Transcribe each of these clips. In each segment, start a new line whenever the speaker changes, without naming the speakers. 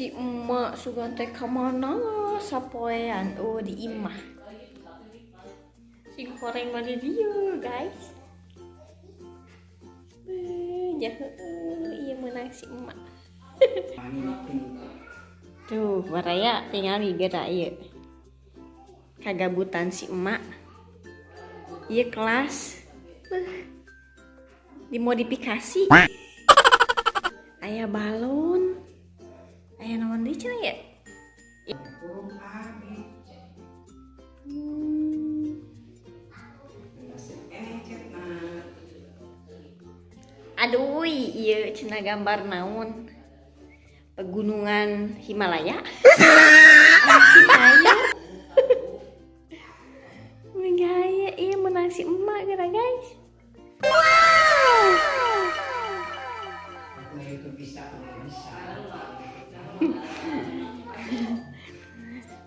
Si emak sugan teh ka mana sapoean oh di imah. Si goreng mah di dieu, guys. Beuh, ieu meunang si emak. Tuh, baraya tinggal geura ieu. Kagabutan si emak. Ieu kelas. Beuh. Dimodifikasi. Aya balon. Aya naon deui cenah ya? Aduh, ieu cenah gambar naon? Pegunungan Himalaya. Si aya. Gaya ieu meunang si emak geura, guys. Wow.
Itu bisa, bisa.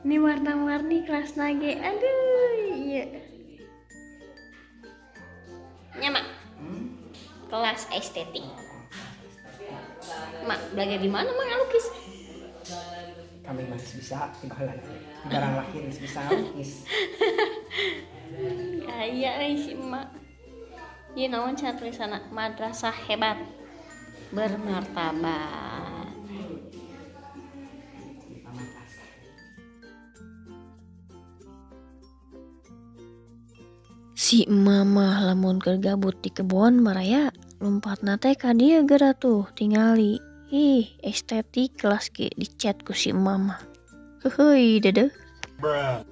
Ini warna-warni kelas nage. Aduh, iya. Nya, Mak. Kelas estetik. Mak, belajar di mana, Mak, ngalukis?
Kami masih bisa, tinggal barang lahir masih bisa ngalukis.
Gaya euy si emak. Ieu naon cenah tulisanna? Madrasah hebat. Bermartabat. Si mama lamun keur gabut di kebon baraya lompatna teh ka dieu geura tuh tingali. Ih, estetik kelas ge dicat ku si mama. Heuheuy dedeh.
Bruh.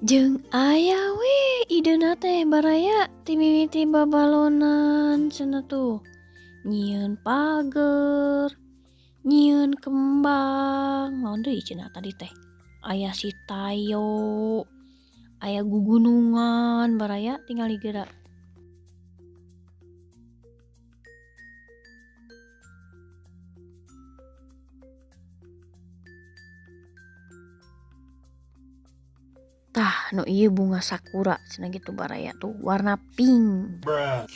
Jeung aya we idena teh baraya ti mimiti babalonan cenah tuh. Nyieun pager, nyieun kembang, naon deui cenah tadi teh? Aya si tayo, aya gugunungan baraya tingali geura. Tah, nu ieu bunga sakura cenah gitu baraya tuh warna pink.
Bruh.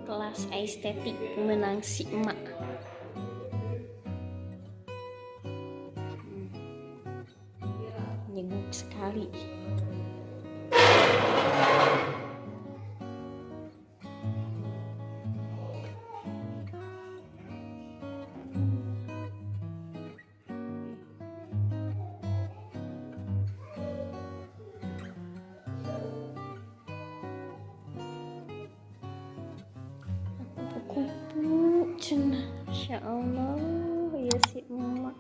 Kelas estetik menang si emak. Nyeguk sekali. Kupu-kupu cenah, Masya Allah ya si emak.